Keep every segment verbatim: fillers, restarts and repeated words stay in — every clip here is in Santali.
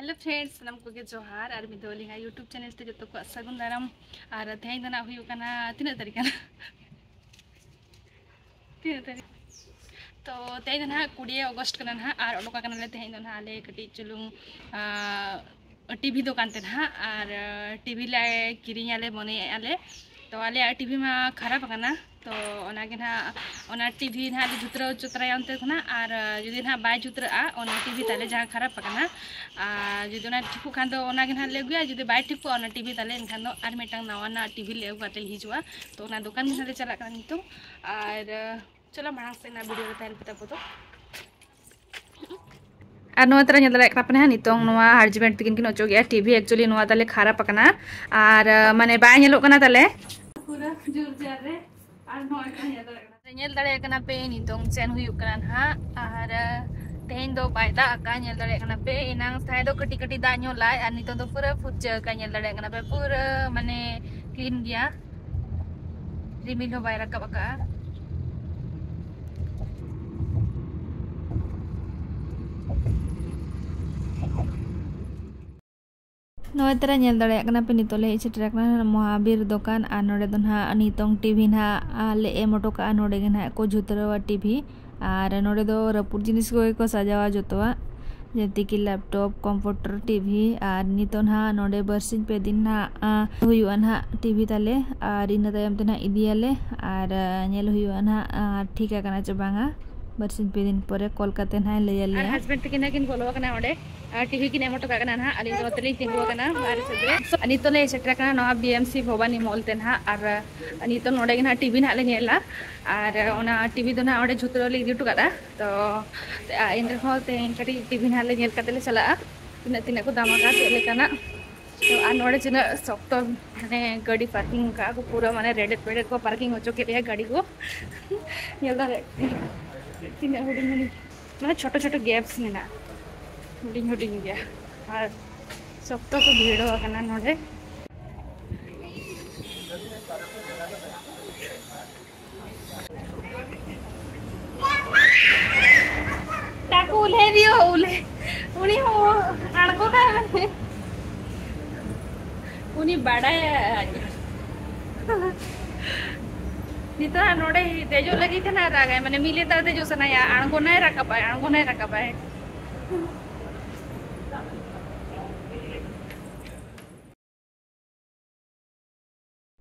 Hello friends, ᱥᱟᱱᱟᱢ ᱠᱚᱜᱮ ᱡᱚᱦᱟᱨ ᱟᱨ ᱢᱤᱫ ᱫᱷᱟᱣ ᱟᱹᱞᱤᱧᱟᱜ YouTube channel ᱛᱮ ᱡᱚᱛᱚ ᱠᱚᱣᱟᱜ ᱥᱟᱹᱜᱩᱱ ᱫᱟᱨᱟᱢ᱾ ᱟᱨ ᱛᱮᱦᱮᱧ ᱫᱚ ᱱᱟᱜ ᱦᱩᱭᱩᱜ ᱠᱟᱱᱟ, ᱛᱤᱱᱟᱹᱜ ᱛᱟᱹᱨᱤᱠᱷ ᱠᱟᱱᱟ? ᱛᱤᱱᱟᱹᱜ ᱛᱟᱹᱨᱤᱠᱷ? ᱛᱚ ᱛᱮᱦᱮᱧ ᱫᱚ ᱱᱟᱦᱟᱜ ᱠᱩᱲᱤ ᱟᱜᱚᱥᱴ ᱠᱟᱱᱟ ᱱᱟᱦᱟᱜ, ᱟᱨ ᱚᱰᱚᱠ ᱟᱠᱟᱱᱟᱞᱮ ᱛᱮᱦᱮᱧ ᱫᱚ ᱱᱟᱦᱟᱜ ᱟᱞᱮ ᱠᱟᱹᱴᱤᱡ ᱪᱩᱞᱩᱝ, ᱟᱸ, ᱴᱤᱵᱷᱤ ᱫᱚᱠᱟᱱ ᱛᱮ ᱱᱟᱦᱟᱜ, ᱟᱨ ᱴᱤᱵᱷᱤ ᱞᱮ ᱠᱤᱨᱤᱧ ᱟᱞᱮ ᱢᱚᱱᱮᱭᱮᱫᱼᱟ ᱞᱮ᱾ ᱛᱚ ᱟᱞᱮᱭᱟᱜ ᱴᱤᱵᱷᱤ ᱢᱟ ᱠᱷᱟᱨᱟᱯ ᱟᱠᱟᱱᱟ, ᱛᱚ ᱚᱱᱟᱜᱮ ᱱᱟᱦᱟᱜ ᱚᱱᱟ ᱴᱤᱵᱷᱤ ᱱᱟᱦᱟᱜ ᱞᱮ ᱡᱩᱛᱨᱟᱹᱣ ᱦᱚᱪᱚ ᱛᱚᱨᱟᱭᱟ ᱚᱱᱛᱮ ᱠᱷᱚᱱᱟᱜ, ᱟᱨ ᱡᱩᱫᱤ ᱱᱟᱦᱟᱜ ᱵᱟᱭ ᱡᱩᱛᱨᱟᱹᱜᱼᱟ ᱚᱱᱟ ᱴᱤᱵᱷᱤ ᱛᱟᱞᱮ ᱡᱟᱦᱟᱸ ᱠᱷᱟᱨᱟᱯ ᱟᱠᱟᱱᱟ, ᱟᱨ ᱡᱩᱫᱤ ᱚᱱᱟ ᱴᱷᱤᱠᱚᱜ ᱠᱷᱟᱱ ᱫᱚ ᱚᱱᱟᱜᱮ ᱱᱟᱦᱟᱜ ᱞᱮ ᱟᱹᱜᱩᱭᱟ, ᱡᱩᱫᱤ ᱵᱟᱭ ᱴᱷᱤᱠᱚᱜᱼᱟ ᱚᱱᱟ ᱴᱤᱵᱷᱤ ᱛᱟᱞᱮ ᱮᱱᱠᱷᱟᱱ ᱫᱚ ᱟᱨ ᱢᱤᱫᱴᱟᱝ ᱱᱟᱣᱟ ᱱᱟᱜ ᱴᱤᱵᱷᱤ ᱞᱮ ᱟᱹᱜᱩ ᱠᱟᱛᱮ ᱞᱮ ᱦᱤᱡᱩᱜᱼᱟ᱾ ᱛᱚ ᱚᱱᱟ ᱫᱚᱠᱟᱱ ᱜᱮ ᱱᱟᱦᱟᱜ ᱞᱮ ᱪᱟᱞᱟᱜ ᱠᱟᱱᱟ ᱱᱤᱛᱚᱝ, ᱟᱨ ᱪᱚᱞᱚ ᱢᱟᱲᱟᱝ ᱥᱮᱫ ᱚᱱᱟ ᱵᱷᱤᱰᱤᱭᱳ ᱨᱮ ᱛᱟᱦᱮᱱ ᱯᱮ ᱛᱟᱵᱚ ᱫᱚ᱾ ᱟᱨ ᱱᱚᱣᱟ ᱛᱟᱨᱟ ᱧᱮᱞ ᱫᱟᱲᱮᱭᱟᱜ ᱠᱟᱱᱟ ᱯᱮ ᱱᱟᱦᱟᱜ, ᱱᱤᱛᱚᱝ ᱱᱚᱣᱟ ᱦᱟᱡᱵᱮᱱᱰ ᱛᱟᱹᱠᱤᱱ ᱠᱤᱱ ᱚᱪᱚᱜᱮᱜᱼᱟ ᱴᱤᱵᱷᱤ᱾ Actually ᱱᱚᱣᱟ ᱛᱟᱞᱮ ᱠᱷᱟᱨᱟᱯ ᱟᱠᱟᱱᱟ, ᱟᱨ ᱢᱟᱱᱮ ᱵᱟᱭ ᱧᱮᱞᱚᱜ ᱠᱟᱱᱟ ᱛᱟᱞᱮ ᱯᱩᱨᱟᱹ ᱡᱳᱨ ᱡᱟᱨ ᱨᱮ᱾ ᱟᱨ ᱱᱚᱜᱼᱚᱭ ᱠᱚ ᱧᱮᱞ ᱫᱟᱲᱮᱭᱟᱜ ᱠᱟᱱᱟ, ᱧᱮᱞ ᱫᱟᱲᱮᱭᱟᱜ ᱠᱟᱱᱟ ᱯᱮ ᱱᱤᱛᱚᱝ ᱪᱮᱫ ᱦᱩᱭᱩᱜ ᱠᱟᱱᱟ ᱱᱟᱦᱟᱜ᱾ ᱟᱨ ᱛᱮᱦᱮᱧ ᱫᱚ ᱵᱟᱭ ᱫᱟᱜ ᱟᱠᱟᱫ, ᱧᱮᱞ ᱫᱟᱲᱮᱭᱟᱜ ᱠᱟᱱᱟ ᱯᱮ᱾ ᱮᱱᱟᱝ ᱥᱟᱭ ᱫᱚ ᱠᱟᱹᱴᱤᱡ ᱠᱟᱹᱴᱤᱡ ᱫᱟᱜ ᱧᱚᱜ ᱞᱟᱭ, ᱟᱨ ᱱᱤᱛᱚᱝ ᱫᱚ ᱯᱩᱨᱟᱹ ᱯᱷᱩᱨᱪᱟᱹ ᱟᱠᱟᱫ, ᱧᱮᱞ ᱫᱟᱲᱮᱭᱟᱜ ᱠᱟᱱᱟ ᱯᱮ, ᱯᱩᱨᱟᱹ ᱢᱟᱱᱮ ᱠᱞᱤᱱ ᱜᱮᱭᱟ, ᱨᱤᱢᱤᱞ ᱦᱚᱸ ᱵᱟᱭ ᱨᱟᱠᱟᱵ ᱟᱠᱟᱫᱼᱟ᱾ ᱱᱚᱜᱼᱚᱭ ᱛᱟᱨᱟ ᱧᱮᱞ ᱫᱟᱲᱮᱭᱟᱜ ᱠᱟᱱᱟ ᱯᱮ, ᱱᱤᱛᱚᱜ ᱞᱮ ᱦᱮᱡ ᱥᱮᱴᱮᱨ ᱟᱠᱟᱱᱟ ᱢᱚᱦᱟᱵᱤᱨ ᱫᱚᱠᱟᱱ᱾ ᱟᱨ ᱱᱚᱰᱮ ᱫᱚ ᱱᱟᱦᱟᱜ ᱱᱤᱛᱚᱝ ᱴᱤᱵᱷᱤ ᱱᱟᱦᱟᱜ, ᱟ, ᱞᱮ ᱮᱢ ᱦᱚᱴᱚ ᱠᱟᱜᱼᱟ᱾ ᱱᱚᱰᱮ ᱜᱮ ᱱᱟᱦᱟᱜ ᱠᱚ ᱡᱩᱛᱨᱟᱹᱣᱟ ᱴᱤᱵᱷᱤ᱾ ᱟᱨ ᱱᱚᱰᱮ ᱫᱚ ᱨᱟᱹᱯᱩᱫ ᱡᱤᱱᱤᱥ ᱠᱚᱜᱮ ᱠᱚ ᱥᱟᱡᱟᱣᱟ ᱡᱚᱛᱚᱣᱟᱜ, ᱡᱮᱭᱥᱮ ᱠᱤ ᱞᱮᱯᱴᱚᱯ, ᱠᱚᱢᱯᱤᱭᱩᱴᱟᱨ, ᱴᱤᱵᱷᱤ᱾ ᱟᱨ ᱱᱤᱛᱚᱜ ᱱᱟᱦᱟᱜ ᱱᱚᱰᱮ ᱵᱟᱨᱥᱤᱧ ᱯᱮ ᱫᱤᱱ ᱱᱟᱦᱟᱜ, ᱟ, ᱦᱩᱭᱩᱜᱼᱟ ᱱᱟᱦᱟᱜ ᱴᱤᱵᱷᱤ ᱛᱟᱞᱮ᱾ ᱟᱨ ᱤᱱᱟᱹ ᱛᱟᱭᱚᱢ ᱛᱮ ᱱᱟᱦᱟᱜ ᱤᱫᱤᱭᱟᱞᱮ ᱟᱨ, ᱟ, ᱧᱮᱞ ᱦᱩᱭᱩᱜᱼᱟ ᱱᱟᱦᱟᱜ, ᱟ, ᱴᱷᱤᱠ ᱟᱠᱟᱱᱟ ᱪᱮ ᱵᱟᱝᱟ᱾ ᱵᱟᱨᱥᱤᱧ ᱯᱮ ᱫᱤᱱ ᱯᱚᱨᱮ ᱠᱚᱞ ᱠᱟᱛᱮ ᱱᱟᱦᱟᱜ ᱞᱟᱹᱭ ᱟᱨ ᱟᱞᱮᱭᱟ᱾ ᱦᱟᱡᱵᱮᱱᱰ ᱛᱟᱹᱠᱤᱱ ᱱᱟᱦᱟᱜ ᱠᱤᱱ ᱵᱚᱞᱚ ᱟᱠᱟᱱᱟ ᱚᱸᱰᱮ᱾ ᱟᱨ ᱴᱤᱵᱷᱤ ᱠᱤᱱ ᱮᱢ ᱦᱚᱴᱚ ᱠᱟᱜ ᱠᱟᱱᱟ ᱱᱟᱦᱟᱜ, ᱟᱹᱞᱤᱧ ᱫᱚ ᱱᱚᱛᱮ ᱞᱤᱧ ᱛᱤᱸᱜᱩ ᱟᱠᱟᱱᱟ ᱵᱟᱦᱨᱮ ᱥᱮᱫ ᱨᱮ᱾ ᱟᱨ ᱱᱤᱛᱚᱜ ᱞᱮ ᱥᱮᱴᱮᱨ ᱟᱠᱟᱱᱟ ᱱᱚᱣᱟ ᱵᱤ ᱮᱢ ᱥᱤ ᱵᱷᱚᱵᱟᱱᱤ ᱢᱚᱞ ᱛᱮ ᱱᱟᱦᱟᱜ᱾ ᱟᱨ ᱱᱤᱛᱚᱜ ᱱᱚᱰᱮ ᱜᱮ ᱱᱟᱦᱟᱜ ᱴᱤᱵᱷᱤ ᱱᱟᱦᱟᱜ ᱞᱮ ᱧᱮᱞᱟ᱾ ᱟᱨ ᱚᱱᱟ ᱴᱤᱵᱷᱤ ᱫᱚ ᱱᱟᱦᱟᱜ ᱚᱸᱰᱮ ᱡᱩᱛᱨᱟᱹᱣ ᱞᱮ ᱤᱫᱤ ᱦᱚᱴᱚ ᱠᱟᱜᱼᱟ᱾ ᱛᱚ ᱮᱱ ᱨᱮᱦᱚᱸ ᱛᱮᱦᱮᱧ ᱠᱟᱹᱴᱤᱡ ᱴᱤᱵᱷᱤ ᱱᱟᱦᱟᱜ ᱞᱮ ᱧᱮᱞ ᱠᱟᱛᱮ ᱞᱮ ᱪᱟᱞᱟᱜᱼᱟ, ᱛᱤᱱᱟᱹᱜ ᱛᱤᱱᱟᱹᱜ ᱠᱚ ᱫᱟᱢ ᱟᱠᱟᱫ, ᱪᱮᱫ ᱞᱮᱠᱟᱱᱟᱜ᱾ ᱛᱚ ᱟᱨ ᱱᱚᱰᱮ ᱛᱤᱱᱟᱹᱜ ᱥᱚᱠᱛᱚ ᱢᱟᱱᱮ ᱜᱟᱹᱰᱤ ᱯᱟᱨᱠᱤᱝ ᱟᱠᱟᱫ ᱠᱚ, ᱯᱩᱨᱟᱹ ᱢᱟᱱᱮ ᱨᱮᱰᱮᱫ ᱯᱮᱰᱮᱫ ᱠᱚ ᱯᱟᱨᱠᱤᱝ ᱦᱚᱪᱚ ᱠᱮᱫ ᱞᱮᱭᱟ ᱜᱟᱹᱰᱤ ᱠᱚ᱾ ᱧᱮᱞ ᱫᱟᱲᱮᱭᱟᱜ ᱠᱟᱱᱟ ᱛᱤᱱᱟᱹᱜ ᱦᱩᱰᱤᱧ ᱦᱩᱰᱤᱧ, ᱢᱟᱱᱮ ᱪᱷᱳᱴᱳ ᱪᱷᱳᱴᱳ ᱜᱮᱯᱥ ᱢᱮᱱᱟᱜᱼᱟ, ᱦᱩᱰᱤᱧ ᱦᱩᱰᱤᱧ ᱜᱮᱭᱟ᱾ ᱟᱨ ᱥᱚᱠᱛᱚ ᱠᱚ ᱵᱷᱤᱲᱚ ᱟᱠᱟᱱᱟ ᱱᱚᱰᱮ᱾ ᱛᱟᱠᱚ ᱩᱞᱦᱮ ᱫᱤᱭᱳ, ᱩᱞᱦᱮ, ᱩᱱᱤ ᱦᱚᱸ ᱟᱬᱜᱚ ᱠᱟᱭ ᱩᱱᱤ ᱵᱟᱰᱟᱭᱟ᱾ ᱱᱤᱛᱚᱜ ᱦᱟᱸᱜ ᱱᱚᱰᱮ ᱫᱮᱡᱚᱜ ᱞᱟᱹᱜᱤᱫ ᱛᱮ ᱱᱟᱜ ᱨᱟᱜᱟᱭ, ᱢᱟᱱᱮ ᱢᱤᱫ ᱞᱮᱛᱟᱲ ᱫᱮᱡᱚᱜ ᱥᱟᱱᱟᱭᱟ, ᱟᱬᱜᱚᱱᱟᱭ ᱨᱟᱠᱟᱵᱟᱭ, ᱟᱬᱜᱚᱱᱟᱭ ᱨᱟᱠᱟᱵᱟᱭ᱾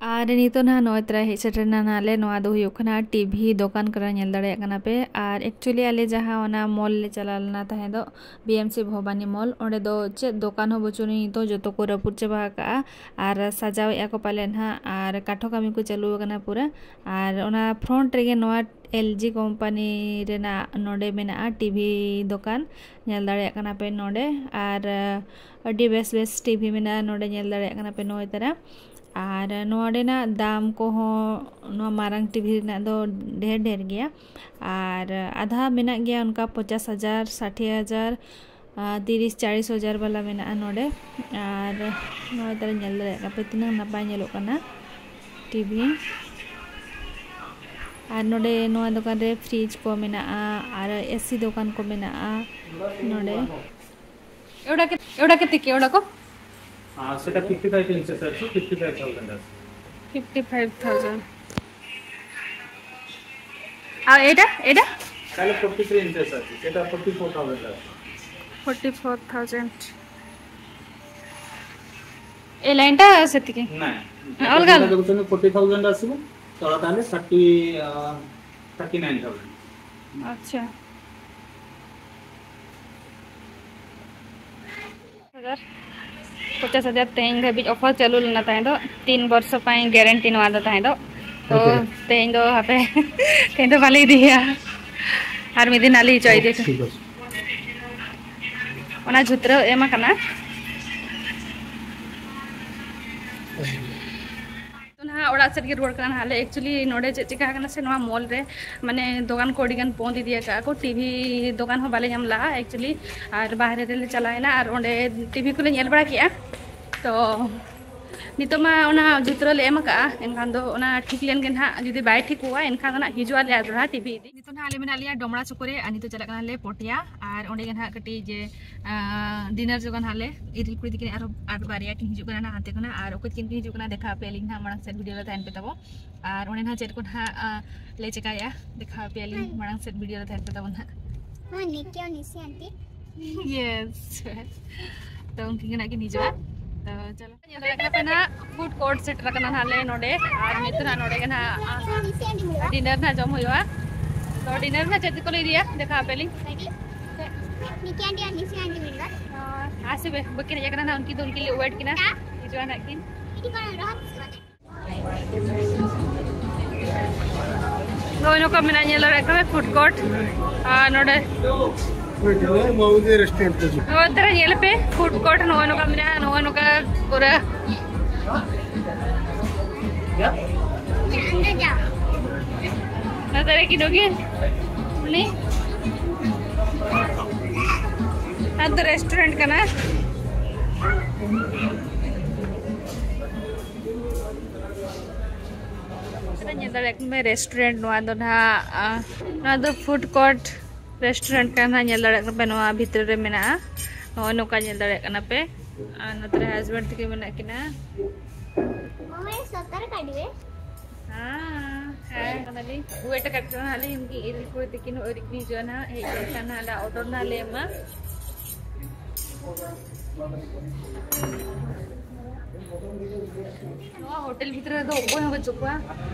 ᱟᱨ ᱱᱤᱛᱚᱜ ᱱᱟᱦᱟᱜ ᱱᱚᱜᱼᱚᱭ ᱛᱟᱨᱟ ᱦᱮᱡ ᱥᱮᱴᱮᱨ ᱮᱱᱟ ᱱᱟᱦᱟᱜ ᱞᱮ᱾ ᱱᱚᱣᱟ ᱫᱚ ᱦᱩᱭᱩᱜ ᱠᱟᱱᱟ ᱴᱤᱵᱷᱤ ᱫᱚᱠᱟᱱ ᱠᱟᱱᱟ, ᱧᱮᱞ ᱫᱟᱲᱮᱭᱟᱜ ᱠᱟᱱᱟ ᱯᱮ᱾ ᱟᱨ actually ᱟᱞᱮ ᱡᱟᱦᱟᱸ ᱚᱱᱟ ᱢᱚᱞ ᱞᱮ ᱪᱟᱞᱟᱣ ᱞᱮᱱᱟ ᱛᱟᱦᱮᱸ ᱫᱚ, ᱵᱤ ᱮᱢ ᱥᱤ ᱵᱷᱚᱵᱟᱱᱤ ᱢᱚᱞ, ᱚᱸᱰᱮ ᱫᱚ ᱪᱮᱫ ᱫᱚᱠᱟᱱ ᱦᱚᱸ ᱵᱟᱹᱪᱩᱜ ᱟᱹᱱᱤᱡ, ᱱᱤᱛᱚᱜ ᱡᱚᱛᱚ ᱠᱚ ᱨᱟᱹᱯᱩᱫ ᱪᱟᱵᱟ ᱟᱠᱟᱜᱼᱟ᱾ ᱟᱨ ᱥᱟᱡᱟᱣᱮᱫᱼᱟ ᱠᱚ ᱯᱟᱞᱮ ᱱᱟᱦᱟᱜ, ᱟᱨ ᱠᱟᱴᱷᱚ ᱠᱟᱹᱢᱤ ᱠᱚ ᱪᱟᱹᱞᱩ ᱟᱠᱟᱱᱟ ᱯᱩᱨᱟᱹ᱾ ᱟᱨ ᱚᱱᱟ front ᱨᱮᱜᱮ ᱱᱚᱣᱟ ᱮᱞ ᱡᱤ ᱠᱳᱢᱯᱟᱱᱤ ᱨᱮᱱᱟᱜ ᱱᱚᱰᱮ ᱢᱮᱱᱟᱜᱼᱟ ᱴᱤᱵᱷᱤ ᱫᱚᱠᱟᱱ, ᱧᱮᱞ ᱫᱟᱲᱮᱭᱟᱜ ᱠᱟᱱᱟ ᱯᱮ ᱱᱚᱰᱮ᱾ ᱟᱨ ᱟᱹᱰᱤ ᱵᱮᱥ ᱵᱮᱥ ᱴᱤᱵᱷᱤ ᱢᱮᱱᱟᱜᱼᱟ ᱱᱚᱰᱮ, ᱧᱮᱞ ᱫᱟᱲᱮᱭᱟᱜ ᱠᱟᱱᱟ ᱯᱮ ᱱᱚᱜᱼᱚᱭ ᱛᱟᱨᱟ᱾ ᱟᱨ ᱱᱚᱣᱟ ᱨᱮᱱᱟᱜ ᱫᱟᱢ ᱠᱚᱦᱚᱸ ᱱᱚᱣᱟ ᱢᱟᱨᱟᱝ ᱴᱤᱵᱷᱤ ᱨᱮᱱᱟᱜ ᱫᱚ ᱰᱷᱮᱨ ᱰᱷᱮᱨ ᱜᱮᱭᱟ᱾ ᱟᱨ ᱟᱫᱷᱟ ᱢᱮᱱᱟᱜ ᱜᱮᱭᱟ ᱚᱱᱠᱟ ᱯᱚᱧᱪᱟᱥ ᱦᱟᱡᱟᱨ, ᱥᱟᱴᱷᱤ ᱦᱟᱡᱟᱨ, ᱟᱨ ᱛᱤᱨᱤᱥ ᱪᱟᱞᱤᱥ ᱦᱟᱡᱟᱨ ᱵᱟᱞᱟ ᱢᱮᱱᱟᱜᱼᱟ ᱱᱚᱰᱮ᱾ ᱟᱨ ᱱᱚᱜᱼᱚᱭ ᱛᱟᱨᱟ ᱧᱮᱞ ᱫᱟᱲᱮᱭᱟᱜ ᱠᱟᱱᱟ ᱯᱮ ᱛᱤᱱᱟᱹᱜ ᱱᱟᱯᱟᱭ ᱧᱮᱞᱚᱜ ᱠᱟᱱᱟ ᱴᱤᱵᱷᱤ᱾ ᱟᱨ ᱱᱚᱰᱮ ᱱᱚᱣᱟ ᱫᱚᱠᱟᱱ ᱨᱮ ᱯᱷᱨᱤᱡᱽ ᱠᱚ ᱢᱮᱱᱟᱜᱼᱟ ᱟᱨ ᱮᱥᱤ ᱫᱚᱠᱟᱱ ᱠᱚ ᱢᱮᱱᱟᱜᱼᱟ ᱱᱚᱰᱮ᱾ एउटा के एउटा के तिके एउटाको সেটা ফিফটি ফাইভ ইঞ্চেস আছে। ফিফটি ফাইভ থাউজেন্ড আছে। Fifty five thousand. আর এটা এটা তাহলে ফোর্টি থ্রি ইঞ্চেস আছে, সেটা ফোর্টি ফোর থাউজেন্ড আছে। Forty four thousand. এই লাইনটা আছে থেকে না, অলগা আলাদা। তুমি ফোর্টি থাউজেন্ড আসবে, তোরা তাহলে থার্টি থার্টি নাইন থাউজেন্ড। আচ্ছা। ᱯᱚᱪᱟᱥ ᱦᱟᱡᱟᱨ ᱛᱮᱦᱮᱧ ᱫᱷᱟᱹᱵᱤᱡ ᱚᱯᱷᱟᱨ ᱪᱟᱹᱞᱩ ᱞᱮᱱᱟ ᱛᱟᱦᱮᱸ ᱫᱚ, ᱛᱤᱱ ᱵᱚᱨᱥᱚ ᱯᱟᱭ ᱜᱮᱨᱮᱱᱴᱤ ᱱᱚᱣᱟ ᱫᱚ ᱛᱟᱦᱮᱸ ᱫᱚ᱾ ᱛᱚ ᱛᱮᱦᱮᱧ ᱫᱚ ᱦᱟᱯᱮ, ᱛᱮᱦᱮᱧ ᱫᱚ ᱵᱟᱞᱮ ᱤᱫᱤᱭᱟ, ᱟᱨ ᱢᱤᱫ ᱫᱤᱱ ᱟᱞᱮ ᱦᱚᱪᱚ ᱤᱫᱤ᱾ ᱚᱱᱟ ᱡᱷᱩᱛᱨᱟᱹ ᱮᱢ ᱟᱠᱟᱱᱟ᱾ ᱛᱚ ᱱᱟᱦᱟᱜ ᱚᱲᱟᱜ ᱥᱮᱫ ᱜᱮ ᱨᱩᱣᱟᱹᱲ ᱠᱟᱱᱟ ᱱᱟᱦᱟᱜ ᱞᱮ᱾ ᱮᱠᱪᱩᱭᱮᱞᱤ ᱱᱚᱰᱮ ᱪᱮᱫ ᱪᱤᱠᱟ ᱟᱠᱟᱱᱟ ᱥᱮ, ᱱᱚᱣᱟ ᱢᱚᱞ ᱨᱮ ᱢᱟᱱᱮ ᱫᱚᱠᱟᱱ ᱠᱚ ᱟᱹᱰᱤ ᱜᱟᱱ ᱵᱚᱱᱫ ᱤᱫᱤ ᱟᱠᱟᱫᱼᱟ ᱠᱚ, ᱴᱤᱵᱷᱤ ᱫᱚᱠᱟᱱ ᱦᱚᱸ ᱵᱟᱞᱮ ᱧᱟᱢ ᱞᱟᱜᱼᱟ ᱮᱠᱪᱩᱭᱮᱞᱤ᱾ ᱟᱨ ᱵᱟᱦᱨᱮ ᱨᱮᱞᱮ ᱪᱟᱞᱟᱣᱮᱱᱟ ᱟᱨ ᱚᱸᱰᱮ ᱴᱤᱵᱷᱤ ᱠᱚᱞᱮ ᱧᱮᱞ ᱵᱟᱲᱟ ᱠᱮᱜᱼᱟ᱾ ᱛᱚ ᱱᱤᱛᱚᱜ ᱢᱟ ᱚᱱᱟ ᱡᱩᱛᱨᱟᱹ ᱞᱮ ᱮᱢ ᱟᱠᱟᱫᱼᱟ, ᱮᱱᱠᱷᱟᱱ ᱫᱚ ᱚᱱᱟ ᱴᱷᱤᱠ ᱞᱮᱱ ᱜᱮ ᱱᱟᱦᱟᱜ, ᱡᱩᱫᱤ ᱵᱟᱭ ᱴᱷᱤᱠᱚᱜᱼᱟ ᱮᱱᱠᱷᱟᱱ ᱫᱚ ᱱᱟᱦᱟᱜ ᱦᱤᱡᱩᱜ ᱟᱞᱮ ᱟᱨ ᱫᱚᱦᱲᱟ ᱴᱤᱵᱷᱤ ᱤᱫᱤ᱾ ᱱᱤᱛᱚᱜ ᱱᱟᱦᱟᱜ ᱟᱞᱮ ᱢᱮᱱᱟᱜ ᱞᱮᱭᱟ ᱰᱚᱢᱲᱟ ᱪᱚᱠᱚ ᱨᱮ, ᱟᱨ ᱱᱤᱛᱚᱜ ᱪᱟᱞᱟᱜ ᱠᱟᱱᱟᱞᱮ ᱯᱚᱴᱤᱭᱟ, ᱟᱨ ᱚᱸᱰᱮ ᱜᱮ ᱱᱟᱦᱟᱜ ᱠᱟᱹᱴᱤᱡ ᱡᱮ ᱰᱤᱱᱟᱨ ᱡᱚᱜᱟ ᱱᱟᱦᱟᱜ ᱞᱮ ᱤᱨᱤᱞ ᱠᱩᱲᱤ ᱛᱤᱠᱤᱱ ᱟᱨᱦᱚᱸ ᱟᱨ ᱵᱟᱨᱭᱟ ᱠᱤᱱ ᱦᱤᱡᱩᱜ ᱠᱟᱱᱟ ᱱᱟᱦᱟᱜ ᱦᱟᱱᱛᱮ ᱠᱷᱚᱱᱟᱜ, ᱟᱨ ᱚᱠᱚᱭ ᱛᱤᱠᱤᱱ ᱠᱤᱱ ᱦᱤᱡᱩᱜ ᱠᱟᱱᱟ ᱫᱮᱠᱷᱟᱣ ᱟᱯᱮᱭᱟᱞᱤᱧ ᱱᱟᱦᱟᱜ ᱢᱟᱲᱟᱝ ᱥᱮᱫ ᱵᱷᱤᱰᱤᱭᱳ ᱨᱮ ᱛᱟᱦᱮᱱ ᱯᱮ ᱛᱟᱵᱚ᱾ ᱟᱨ ᱚᱸᱰᱮ ᱱᱟᱦᱟᱜ ᱪᱮᱫ ᱠᱚ ᱱᱟᱦᱟᱜ ᱞᱮ ᱪᱮᱠᱟᱭᱟ ᱫᱮᱠᱷᱟᱣ ᱟᱯᱮᱭᱟᱞᱤᱧ ᱢᱟᱲᱟᱝ ᱥᱮᱫ ᱵᱷᱤᱰᱤᱭᱳ ᱨᱮ ᱛᱟᱦᱮᱱ ᱯᱮ ᱛᱟᱵᱚ ᱱᱟᱦᱟᱜ᱾ ᱦᱳᱭ, ᱱᱤᱠᱤ ᱟᱨ ᱱᱤᱥᱤ ᱟᱱᱴᱤ᱾ ᱭᱮᱥ᱾ ᱛᱚ ᱩᱱᱠᱤᱱ ᱜᱮ ᱱᱟᱦᱟᱜ ᱠᱤᱱ ᱦᱤᱡᱩᱜᱼᱟ᱾ ᱛᱚ ᱪᱚᱞᱚ᱾ ᱧᱮᱞ ᱫᱟᱲᱮᱭᱟᱜ ᱠᱟᱱᱟ ᱯᱮ ᱱᱟᱦᱟᱜ, ᱯᱷᱩᱰ ᱠᱳᱨᱴ ᱥᱮᱴᱮᱨ ᱟᱠᱟᱱᱟ ᱱᱟᱦᱟᱜ ᱞᱮ ᱱᱚᱰᱮ, ᱟᱨ ᱱᱤᱛᱚᱜ ᱱᱟᱦᱟᱜ ᱱᱚᱰᱮ ᱜᱮ ᱱᱟᱦᱟᱜ ᱰᱤᱱᱟᱨ ᱱᱟᱦᱟᱜ ᱡᱚᱢ ᱦᱩᱭᱩᱜᱼᱟ᱾ ᱛᱚ ᱰᱤᱱᱟᱨ ᱱᱟᱦᱟᱜ ᱪᱮᱫ ᱠᱚ ᱞᱮ ᱤᱫᱤᱭᱟ ᱫᱮᱠᱷᱟᱣ ᱟᱯᱮ ᱞᱤᱧ᱾ ᱱᱤᱠᱤ ᱟᱱᱴᱤ ᱟᱨ ᱱᱤᱥᱤ ᱟᱱᱴᱤ ᱢᱮᱱᱟᱜᱼᱟ᱾ ᱟᱨ ᱥᱮ ᱵᱮ-, ᱵᱟᱹᱠᱤᱱ ᱦᱮᱡ ᱟᱠᱟᱱᱟ ᱱᱟᱦᱟᱜ, ᱩᱱᱠᱤᱱ ᱫᱚ ᱩᱱᱠᱤᱱ ᱞᱮ ᱣᱮᱴ ᱠᱤᱱᱟ, ᱦᱤᱡᱩᱜᱼᱟ ᱱᱟᱦᱟᱜ ᱠᱤᱱ᱾ ᱱᱚᱜᱼᱚᱭ ᱱᱚᱝᱠᱟ ᱢᱮᱱᱟᱜᱼᱟ, ᱧᱮᱞ ᱫᱟᱲᱮᱭᱟᱜ ᱠᱟᱱᱟ ᱯᱷᱩᱰ ᱠᱳᱨᱴ᱾ ᱟᱨ ᱱᱚᱰᱮ ᱱᱚᱜᱼᱚᱭ ᱛᱟᱨᱟ ᱧᱮᱞ ᱯᱮ, ᱯᱷᱩᱰ ᱠᱳᱨᱴ ᱱᱚᱜᱼᱚᱭ ᱱᱚᱝᱠᱟ ᱢᱮᱱᱟᱜᱼᱟ, ᱱᱚᱜᱼᱚᱭ ᱱᱚᱝᱠᱟ ᱯᱩᱨᱟᱹ᱾ ᱱᱚᱛᱮ ᱨᱮ ᱠᱤᱱ ᱩᱱᱤ, ᱟᱫᱚ ᱨᱮᱥᱴᱩᱨᱮᱱᱴ ᱠᱟᱱᱟ᱾ ᱧᱮᱞ ᱫᱟᱲᱮᱭᱟᱜ ᱠᱟᱱᱟ ᱨᱮᱥᱴᱩᱨᱮᱱᱴ, ᱱᱚᱣᱟ ᱫᱚ ᱱᱟᱦᱟᱜ, ᱟ, ᱱᱚᱣᱟ ᱫᱚ ᱯᱷᱩᱰ ᱠᱳᱨᱴ ᱨᱮᱥᱴᱩᱨᱮᱱᱴ ᱠᱟᱱᱟ᱾ ᱧᱮᱞ ᱫᱟᱲᱮᱭᱟᱜ ᱠᱟᱱᱟ ᱯᱮ, ᱱᱚᱣᱟ ᱵᱷᱤᱛᱨᱤ ᱨᱮ ᱢᱮᱱᱟᱜᱼᱟ᱾ ᱱᱚᱜᱼᱚᱭ ᱱᱚᱝᱠᱟ ᱧᱮᱞ ᱫᱟᱲᱮᱭᱟᱜ ᱠᱟᱱᱟ ᱯᱮ᱾ ᱟᱨ ᱱᱚᱛᱮ ᱨᱮ ᱦᱟᱥᱵᱮᱱᱰ ᱛᱟᱹᱠᱤᱱ ᱢᱮᱱᱟᱜ ᱠᱤᱱᱟ᱾ ᱢᱟᱢᱟ, ᱥᱚᱛᱚᱨ ᱠᱟᱹᱰᱤ ᱨᱮ᱾ ᱦᱮᱸ, ᱦᱮᱸ, ᱠᱟᱱᱟᱞᱤᱧ᱾ ᱣᱮᱴ ᱟᱠᱟᱫ ᱠᱤᱱᱟ ᱱᱟᱦᱟᱜ ᱞᱤᱧ, ᱩᱱᱠᱤᱱ ᱤᱨᱤᱞ ᱠᱩᱲᱤ ᱛᱟᱹᱠᱤᱱ ᱦᱚᱸ ᱟᱹᱣᱨᱤ ᱠᱤᱱ ᱦᱤᱡᱩᱜᱼᱟ ᱱᱟᱦᱟᱜ᱾ ᱦᱮᱡ ᱞᱮᱱᱠᱷᱟᱱ ᱱᱟᱦᱟᱜ ᱞᱮ ᱚᱰᱟᱨ ᱱᱟᱦᱟᱜ ᱞᱮ ᱮᱢᱟ᱾ ᱱᱚᱣᱟ ᱦᱳᱴᱮᱞ ᱵᱷᱤᱛᱨᱤ ᱨᱮᱫᱚ ᱚᱠᱚᱭ ᱦᱚᱸ ᱵᱟᱹᱪᱩᱜ ᱠᱚᱣᱟ᱾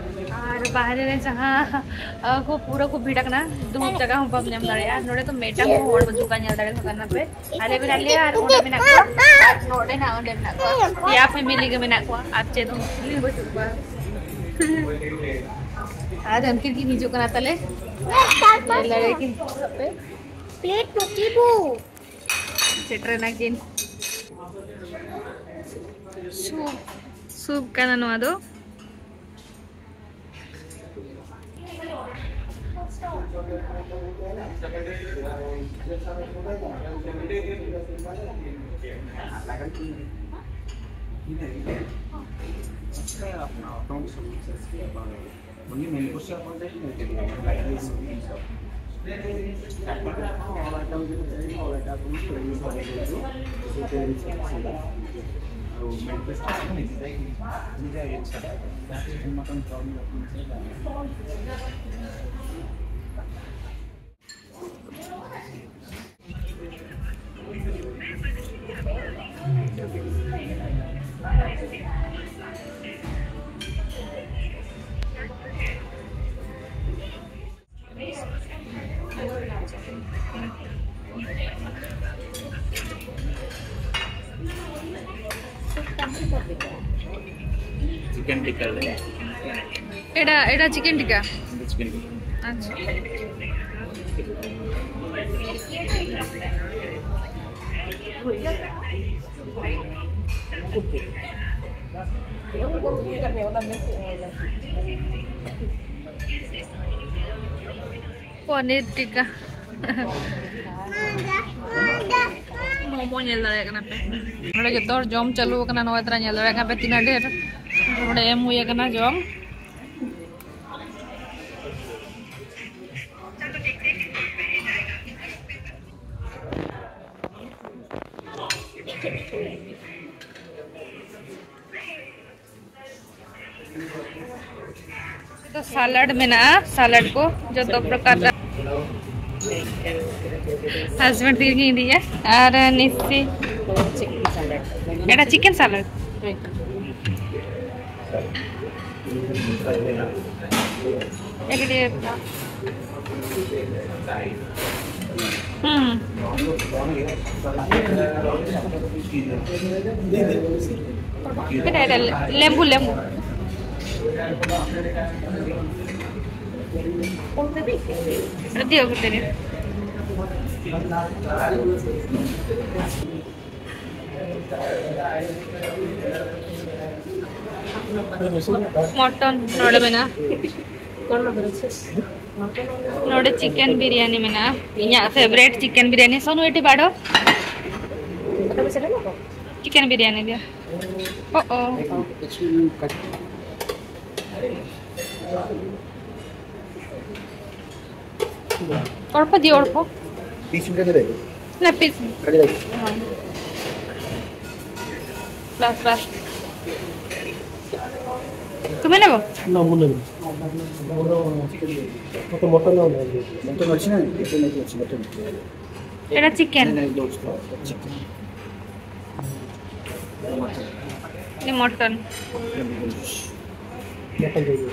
ᱟᱨ ᱵᱟᱦᱨᱮ ᱨᱮ ᱡᱟᱦᱟᱸ, ᱟ, ᱠᱚ ᱯᱩᱨᱟᱹ ᱠᱚ ᱵᱷᱤᱲ ᱟᱠᱟᱱᱟ, ᱫᱩᱲᱩᱵ ᱡᱟᱭᱜᱟ ᱦᱚᱸ ᱵᱟᱢ ᱧᱟᱢ ᱫᱟᱲᱮᱭᱟᱜᱼᱟ᱾ ᱱᱚᱰᱮ ᱫᱚ ᱢᱤᱫᱴᱟᱝ ᱦᱚᱸ ᱦᱚᱲ ᱵᱟᱹᱪᱩᱜ ᱠᱚᱣᱟ, ᱧᱮᱞ ᱫᱟᱲᱮ ᱠᱚ ᱠᱟᱱᱟ ᱯᱮ᱾ ᱟᱞᱮ ᱢᱮᱱᱟᱜ ᱞᱮᱭᱟ ᱟᱨ ᱚᱸᱰᱮ ᱢᱮᱱᱟᱜ ᱠᱚᱣᱟ, ᱟᱨ ᱱᱚᱰᱮ ᱱᱟᱜ ᱚᱸᱰᱮ ᱢᱮᱱᱟᱜ ᱠᱚᱣᱟ᱾ ᱯᱮᱭᱟ ᱯᱷᱮᱢᱤᱞᱤ ᱜᱮ ᱢᱮᱱᱟᱜ ᱠᱚᱣᱟ, ᱟᱨ ᱪᱮᱫ ᱦᱚᱸ ᱯᱷᱮᱢᱤᱞᱤ ᱵᱟᱹᱪᱩᱜ ᱠᱚᱣᱟ᱾ ᱟᱨ ᱩᱱᱠᱤᱱ ᱠᱤᱱ ᱦᱤᱡᱩᱜ ᱠᱟᱱᱟ ᱛᱟᱞᱮ᱾ ᱧᱮᱞ ᱫᱟᱲᱮ ᱠᱤᱱ ᱯᱮ᱾ ᱯᱞᱮᱴ ᱯᱩᱪᱤ ᱵᱩ᱾ ᱥᱮᱴᱮᱨ ᱮᱱᱟ ᱠᱤᱱ᱾ ᱥᱩᱯ, ᱥᱩᱯ ᱠᱟᱱᱟ ᱱᱚᱣᱟ ᱫᱚ᱾ Only main course-এ আপনাদের, like this, all items, all items, Chicken tikka. এটা এটা চিকেন টিক্কা। Chicken tikka. আচ্ছা। ᱯᱚᱱᱤᱨ ᱴᱤᱠᱟ᱾ ᱢᱳᱢᱳ ᱧᱮᱞ ᱫᱟᱲᱮᱭᱟᱜ ᱠᱟᱱᱟ ᱯᱮ᱾ ᱱᱚᱰᱮ ᱡᱚᱛᱚ ᱦᱚᱲ ᱡᱚᱢ ᱪᱟᱹᱞᱩ ᱟᱠᱟᱱᱟ᱾ ᱱᱚᱣᱟ ᱛᱟᱨᱟ ᱧᱮᱞ ᱫᱟᱲᱮᱭᱟᱜ ᱠᱟᱱᱟ ᱯᱮ ᱛᱤᱱᱟᱹᱜ ᱰᱷᱮᱨ ᱱᱚᱰᱮ ᱮᱢ ᱦᱩᱭ ᱟᱠᱟᱱᱟ ᱡᱚᱢ᱾ ᱛᱚ ᱥᱟᱞᱟᱰ ᱢᱮᱱᱟᱜᱼᱟ, ᱥᱟᱞᱟᱰ ᱠᱚ ᱡᱚᱛᱚ ᱯᱨᱚᱠᱟᱨ ᱨᱮ᱾ ᱦᱟᱥᱵᱮᱱᱰ ᱛᱤᱨᱜᱤᱧ ᱤᱫᱤᱭᱟ ᱟᱨ ᱱᱤᱥᱤ ᱮᱴᱟ ᱪᱤᱠᱮᱱ ᱥᱟᱞᱟᱰ᱾ ᱦᱩᱸ᱾ ᱮᱴᱟ, ᱮᱴᱟ, ᱞᱮᱢᱵᱩ, ᱞᱮᱢᱵᱩ᱾ ᱟᱹᱰᱤ ᱟᱹᱜᱩ ᱛᱮᱜᱮ᱾ ᱢᱚᱴᱚᱱ ᱱᱚᱰᱮ ᱢᱮᱱᱟᱜᱼᱟ᱾ ᱱᱚᱰᱮ ᱪᱤᱠᱮᱱ ᱵᱤᱨᱭᱟᱱᱤ ᱢᱮᱱᱟᱜᱼᱟ, ᱤᱧᱟᱹᱜ ᱯᱷᱮᱵᱟᱨᱮᱴ ᱪᱤᱠᱮᱱ ᱵᱤᱨᱭᱟᱱᱤ᱾ ᱥᱳᱱᱩ, ᱮᱴᱤ ᱵᱟᱲᱚ ᱪᱤᱠᱮᱱ ᱵᱤᱨᱭᱟᱱᱤ ᱫᱤᱭᱟ᱾ ᱚ ᱚ᱾ ᱚᱲᱯᱚ ᱫᱤ ᱚᱲᱯᱚ᱾ ᱯᱤᱥ ᱢᱤᱫᱴᱟᱝ ᱫᱮ᱾ ᱱᱟ ᱯᱤᱥ᱾ ᱟᱹᱰᱤ ᱵᱷᱟᱹᱜᱤ᱾ ᱵᱟᱥ, ᱵᱟᱥ᱾ তুমি নেব? না, মনে নেই। ওটা মটন না, মটন আছে না? এটা নাকি আছে, মটন। এটা চিকেন। না, না, এটা হচ্ছে চিকেন। মটন। মটন। মটন দিয়ে দিন।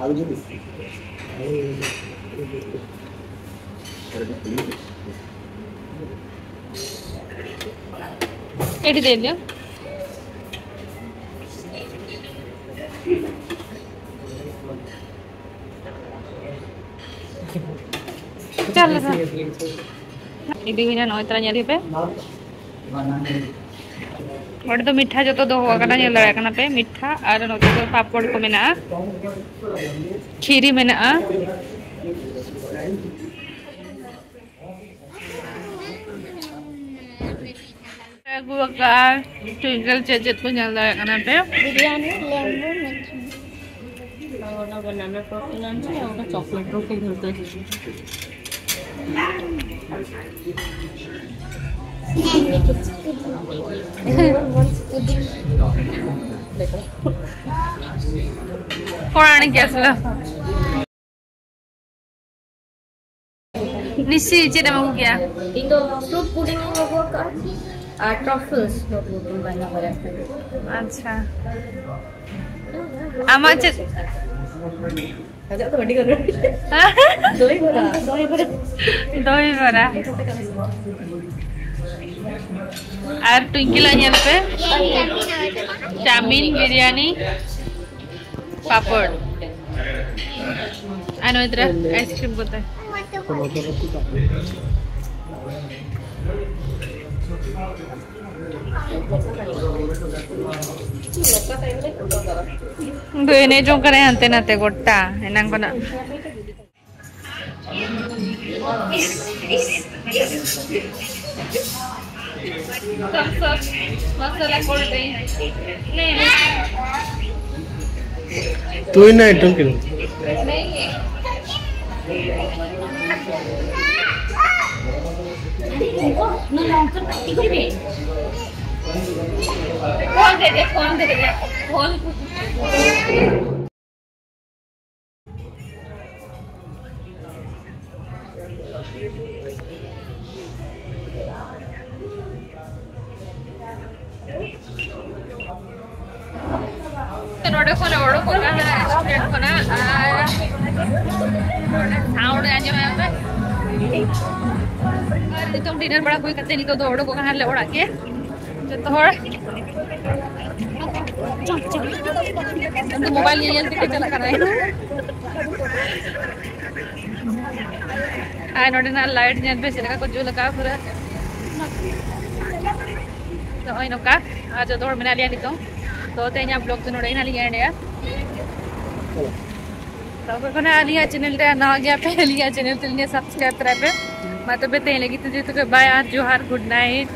আলু দিয়ে দিন। এটা দিয়ে দিন। ᱪᱟᱞ ᱞᱮᱠᱟ᱾ ᱤᱫᱤ ᱦᱩᱭᱱᱟ, ᱱᱚᱜᱼᱚᱭ ᱛᱟᱨᱟ ᱧᱮᱞ ᱯᱮ᱾ ᱱᱚᱸᱰᱮ ᱫᱚ ᱢᱤᱴᱷᱟ ᱡᱚᱛᱚ ᱫᱚᱦᱚ ᱟᱠᱟᱱᱟ, ᱧᱮᱞ ᱫᱟᱲᱮᱭᱟᱜ ᱠᱟᱱᱟ ᱯᱮ, ᱢᱤᱴᱷᱟ ᱟᱨ ᱱᱚᱛᱮ ᱫᱚ ᱯᱟᱯᱚᱲ ᱠᱚ ᱢᱮᱱᱟᱜᱼᱟ, ᱠᱷᱤᱨᱤ ᱢᱮᱱᱟᱜᱼᱟ᱾ ᱟᱹᱜᱩ ᱟᱠᱟᱫᱼᱟ ᱴᱩᱭᱜᱟᱞ ᱪᱮᱫ ᱪᱮᱫ ᱠᱚ ᱧᱮᱞ ᱫᱟᱲᱮᱭᱟᱜ ᱠᱟᱱᱟ ᱯᱮ᱾ ᱵᱤᱨᱭᱟᱱᱤ, ᱞᱮᱢᱵᱩ, ᱢᱤᱴᱷᱟ᱾ ᱚᱱᱟ ᱵᱟᱱᱟᱱᱟ ᱯᱨᱚᱴᱤᱱ ᱟᱱ ᱪᱮ, ᱚᱱᱟ ᱪᱚᱠᱞᱮᱴ ᱨᱚ ᱠᱷᱮᱞ ᱦᱚᱛᱮ᱾ ᱯᱩᱰᱤᱝ᱾ ᱯᱚᱲᱟᱱᱤ ᱜᱮᱥ ᱞᱟ᱾ ᱱᱤᱥᱤ, ᱪᱮᱫ ᱮᱢ ᱟᱹᱜᱩ ᱠᱮᱜᱼᱟ? ᱤᱧ ᱫᱚ ᱯᱷᱨᱩᱴ ᱯᱩᱰᱤᱝ ᱤᱧ ᱟᱹᱜᱩ ᱟᱠᱟᱫᱼᱟ ᱟᱨ ᱴᱨᱟᱯᱷᱞᱥ ᱱᱚᱛᱮ ᱵᱟᱹᱧ ᱵᱟᱲᱟᱭᱟ᱾ ᱟᱪᱪᱷᱟ᱾ ᱟᱢᱟᱜ ᱪᱮᱫ? ᱟᱡᱟᱜ ᱫᱚ ᱟᱹᱰᱤ ᱜᱟᱱ᱾ ᱫᱚᱭ ᱵᱚᱨᱟ, ᱫᱚᱭ ᱵᱚᱨᱟ᱾ ᱫᱚᱭ ᱵᱚᱨᱟ᱾ ᱟᱨ ᱴᱩᱝᱠᱤᱞᱟ ᱧᱮᱞ ᱯᱮ᱾ ᱪᱟᱣᱢᱤᱱ, ᱵᱤᱨᱭᱟᱱᱤ᱾ ᱯᱟᱯᱚᱲ᱾ ᱟᱨ ᱱᱚᱣᱟ ᱛᱚᱨᱟ ᱟᱭᱤᱥᱠᱨᱤᱢ ᱠᱚᱛᱮ᱾ ᱫᱚ ᱮᱱᱮᱡ ᱡᱚᱝ ᱠᱟᱱᱟᱭ ᱦᱟᱱᱛᱮ ᱱᱟᱛᱮ ᱜᱚᱴᱟ ᱮᱱᱟᱝ ᱠᱷᱚᱱᱟᱜ᱾ Thumbs up, masala cold drink. नहीं, नहीं। तू ही ना आइटम क्यों? नहीं है। फोन दे दे, फोन दे दे, फोन। ᱱᱚᱰᱮ ᱠᱷᱚᱱ ᱞᱮ ᱚᱰᱚᱠᱚᱜ ᱠᱟᱱᱟ ᱨᱮᱥᱴᱩᱨᱮᱱᱴ ᱠᱷᱚᱱᱟᱜ, ᱟᱨ ᱱᱚᱰᱮ ᱥᱟᱣᱩᱱᱰ ᱟᱸᱡᱚᱢᱮᱫ ᱯᱮ᱾ ᱟᱨ ᱱᱤᱛᱚᱝ ᱰᱤᱱᱟᱨ ᱵᱟᱲᱟ ᱦᱩᱭ ᱠᱟᱛᱮ ᱱᱤᱛᱚᱜ ᱫᱚ ᱚᱰᱚᱠᱚᱜ ᱠᱟᱱᱟᱞᱮ ᱚᱲᱟᱜ ᱜᱮ ᱡᱚᱛᱚ ᱦᱚᱲ᱾ ᱩᱱᱠᱩ ᱢᱳᱵᱟᱭᱤᱞ ᱧᱮᱧᱮᱞ ᱛᱮᱠᱚ ᱪᱟᱞᱟᱜ ᱠᱟᱱᱟ᱾ ᱟᱨ ᱱᱚᱰᱮᱱᱟᱜ ᱞᱟᱭᱤᱴ ᱧᱮᱞ ᱯᱮ ᱪᱮᱫ ᱞᱮᱠᱟ ᱠᱚ ᱡᱩᱞ ᱟᱠᱟᱫᱼᱟ ᱯᱩᱨᱟᱹ᱾ ᱱᱚᱜᱼᱚᱭ ᱱᱚᱝᱠᱟ᱾ ᱟᱨ ᱡᱚᱛᱚ ᱦᱚᱲ ᱢᱮᱱᱟᱜ ᱞᱮᱭᱟ ᱱᱤᱛᱚᱝ᱾ ᱛᱚ ᱛᱮᱦᱮᱧᱟᱜ ᱵᱞᱚᱜ ᱫᱚ ᱱᱚᱰᱮ ᱜᱮ ᱱᱟᱜ ᱞᱤᱧ ᱮᱱᱰᱮᱜᱼᱟ᱾ ᱛᱚ ᱚᱠᱚᱭ ᱠᱚ ᱱᱟᱜ ᱟᱹᱞᱤᱧᱟᱜ ᱪᱮᱱᱮᱞ ᱨᱮ ᱱᱟᱣᱟ ᱜᱮᱭᱟ ᱯᱮ, ᱟᱹᱞᱤᱧᱟᱜ ᱪᱮᱱᱮᱞ ᱛᱟᱹᱞᱤᱧ ᱥᱟᱵᱥᱠᱨᱟᱭᱤᱵ ᱛᱚᱨᱟᱭ ᱯᱮ᱾ ᱢᱟ ᱛᱚᱵᱮ ᱛᱮᱦᱮᱧ ᱞᱟᱹᱜᱤᱫ ᱛᱮ ᱡᱚᱛᱚ ᱠᱚ ᱵᱟᱭ ᱟᱨ ᱡᱚᱦᱟᱨ, ᱜᱩᱰ ᱱᱟᱭᱤᱴ᱾